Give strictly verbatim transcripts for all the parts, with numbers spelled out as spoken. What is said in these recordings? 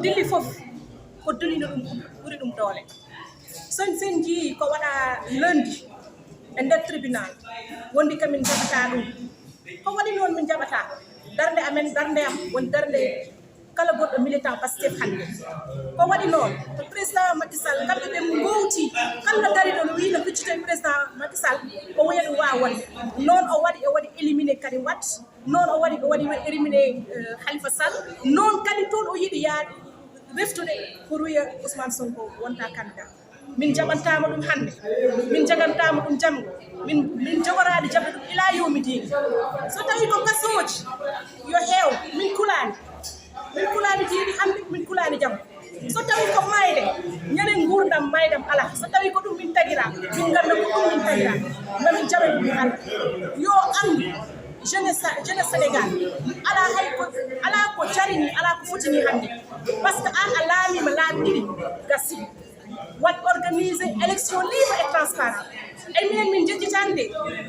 Dilli fof ko dulino ɗum ɓuri ɗum doole. Sen sen njii ko waɗa lundi e nder tribunal, wondi kamin njaɓata ɗum. Ko waɗi noon min njaɓata? Darnde amen, darnde am woni darnde kala goɗɗo militant Pastef hannde. Ko waɗi noon, ko président Macky Sall, kamɓe ɓe ngowti, kala dariɗo no wiino huccito e président Macky Sall, o wiya ɗum waawa wonde. Noon o waɗi, o waɗi éliminé Karim Wade, noon o waɗi, o waɗi éliminé, euh, Khalifa Sall, noon kadi toon o yiɗi yaade reftude pour wiya Ousmane Sonko wonta candidat. Min jaɓantaama ɗum hannde, min jaɓantaama ɗum janngo, min, min jogoraade jaɓde ɗum ilaa yawmi diini. So tawii ko kasooji, yo heew, min kulaani. Min kulaani diini hannde, min kulaani janngo. So tawii ko maayde, ñande nguurndam maaydam alaa. So tawii ko ɗum min tagiraa, min ngannda ko ɗum min tagiraa. Ma min jaɓan ɗum Allah. Yo anndu, jeunesse, jeunesse Sénégal, alaa hay ko, alaa ko jarini, alaa ko fotini hannde. Parce que aan a laamiima laabi ɗiɗi, gasi. Waɗ organisé élection libre et transparent. E minen min njejjitande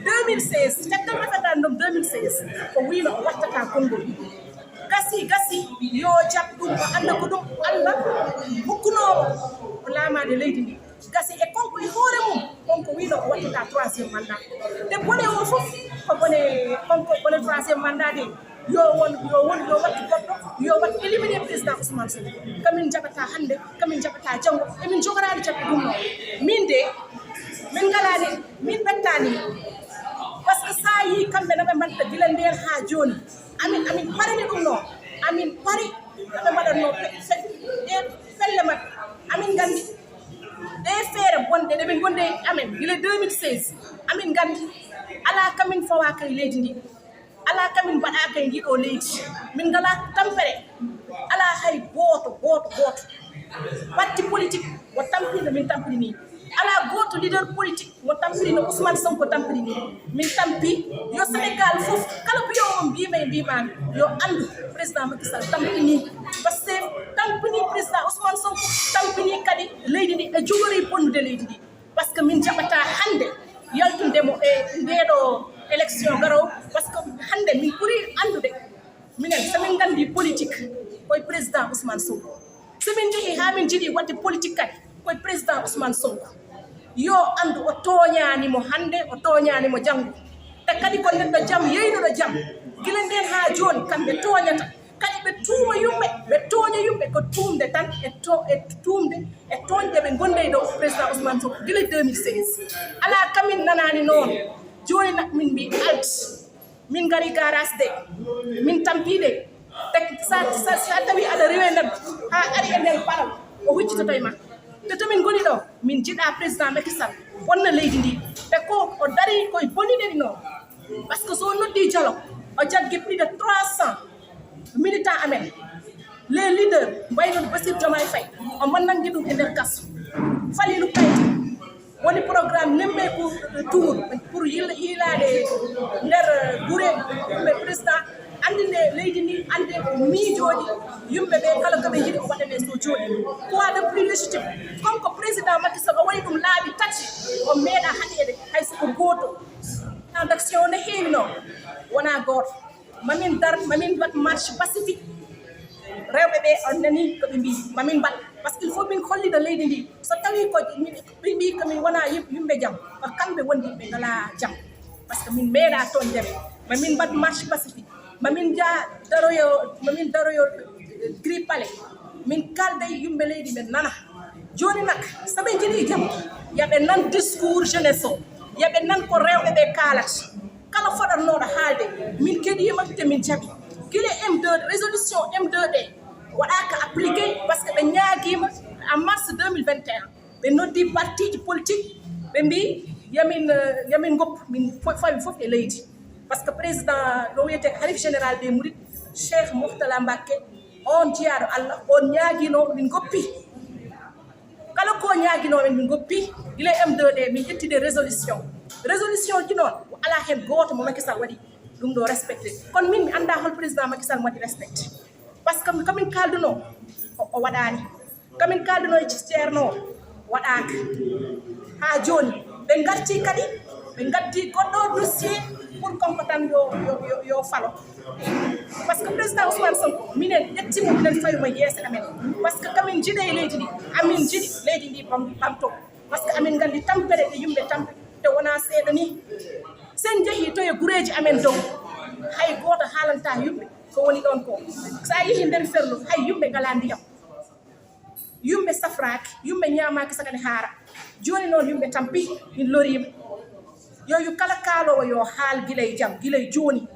deux mille seize, caggal référendum deux mille seize, o wiino o wattata konngol. Gasi, gasi, yo jaɓ ɗum, o annda ko ɗum Allah hokkunoomo o laamaade leydi ndi. Gasi e konko e hoore mum, konko wiino o wattata troisième mandat. Te bone o fof ko bone, konko bone troisième mandat de. Yo won, yo won, yo wattu goɗɗo, yo wattu éliminé président Ousmane Sonko. Kamin jaɓata hannde, kamin jaɓata janngo, emin jogoraani jaɓɓe ɗum noon. Min de, min ngalaani, min ɓettaani. Parce que so a yii kamɓe no ɓe mbaɗta gila ndeen haa jooni. Amin, amin parini ɗum noon. Amin pari no ɓe mbaɗatnoo pe-, pe-, ɗe pelle maɓɓe. Amin nganndi ɗe feere bonɗe ɗe ɓe ngondi e amen gila deux mille seize. Amin nganndi alaa kamin fawaaka e leydi ndi. Alaa kamin mbaɗaaka e ndiɗo leydi. Min ngalaa tampere. Alaa hay gooto, gooto, gooto. Parti politique mo tampirɗo min tampiri nii. Alaa gooto leader politique mo tampiri no Ousmane Sonko tampiri nii. Min tampi yo Sénégal fof, kala mbiyo on mbiima e mbiimaami, yo anndu président Macky Sall tampini. Parce que tampini président Ousmane Sonko, tampini kadi leydi ndi e jogori bonnude leydi ndi. Parce que min jaɓata hannde yaltunde mo e ndeeɗo élection garowo. Parce que hannde min ɓuri anndude, minen so min nganndi politique koye président Ousmane Sonko. So min njehii haa min njiɗi waɗde politique kadi koye président Ousmane Sonko. Yo anndu o tooñaani mo hannde, o tooñaani mo janngo. Te kadi ko neɗɗo jam, yeynuɗo jam. Gila ndeen haa jooni kamɓe tooñata. Kadi ɓe tuuma yumɓe, ɓe tooña yumɓe ko tuumde tan e to-, e tuumde e tooñde ɓe ngonde e dow président Ousmane Sonko gila deux mille seize. Alaa kamin nanaani noon. Jooni nak min mbii alti. Min ngari garage de. Min tampi de. Te sa, sa, sa tawi aɗa rewe neɗɗo haa ari e nder paral, o huccitoto e ma. Te to min ngoni ɗo, min njiɗa président Macky Sall bonna leydi ndi. Te ko o dari koye boniɗe ɗi noon. Parce que so noddi dialogue, o jaggi plus de trois cents militants amen, les leaders, mbayno Bassirou Diomaye Faye, omo nanngi ɗum e nder kaso. Falilou Kayta woni programme nemmeeku tour pour yil-, yiilaade nder gure, yimɓe président anndinde leydi ndi, annde miijooji yimɓe ɓe kala ko ɓe njiɗi o waɗane so jooɗi. Quoi de plus légitime? Comme ko président Macky Sall o waɗi ɗum laabi tati, o meeɗa haɗeede hay so ko gooto. Plan d'action ne heewi noon, wonaa gooto. Mamin dar, mamin mbaɗ marche pacifique. Rewɓe ɓe, on nani ko ɓe mbii, mamin mbaɗ. Parce que il faut min hollida leydi ndi. So tawii ko min, ɓe mbii ko min wonaa yim-, yimɓe jam, ko kamɓe wondi ɓe ngalaa jam. Parce que min meeɗa toon ndeme. Mamin mbaɗ marche pacifique. Mamin njaa daroyo, mamin daroyo Gris Palais. Min kaalda e yimɓe leydi, ɓe nana. Jooni nak, so ɓe njiɗi jam, yo ɓe nan discours jeunesse o. Yo ɓe nan ko rewɓe ɓe kaalata. Kala foɗatnooɗo haalde, min keɗiima te min jaɓi. Gila M deux, résolution M deux ɗe waɗaaka appliqué parce que ɓe ñaagiima en mars deux mille vingt et un. Ɓe noddi partiiji politique, ɓe mbii, yamin, eh, yamin ngoppu, min fo-, fawi fof e leydi. Parce que président ɗo wiyetee Halif Général des Mourides, Cheikh Mourtala Mbacké, on jiyaaɗo Allah, on ñaagiino min ngoppi. Kala ko ñaaginoo men, min ngoppi. Gila M deux ɗe, min ƴetti ɗe résolution. Résolution ji noon, alaa heen gooto mo Macky Sall waɗi ɗum ɗo respecté. Kono min, mi anndaa hol président Macky Sall mo waɗi respecté. Parce que ko min kaaldunoo, o, o waɗaani. Ko min kaaldunoo e Ceerno o, waɗaaka. Haa jooni, ɓe ngarti kadi, ɓe ngaddi goɗɗo dossier, Pour kanko tan yo yo yo, yo falo. Par ce que président Ousmane Sonko minen ƴettimo, minen fayuma yeese amen. Par ce que kamin jiɗe e leydi ndi, amin jiɗi leydi ndi ɓamto. Par ce que amin nganndi tampere ɗe yimɓe tampi, te wona seeɗa ni. Sen njehi to e gureeji amen dow, hay gooto haalanta yimɓe ko woni ɗon ko. Sa yehi nder ferlo, hay yimɓe ngala ndiyam. Yumɓe safraaki, yumɓe ñaamaaki sakani haara. Jooni noon yumɓe tampi, min loriima. Yo yu kala kaaloowo yo haal gila e jam, gila e jooni.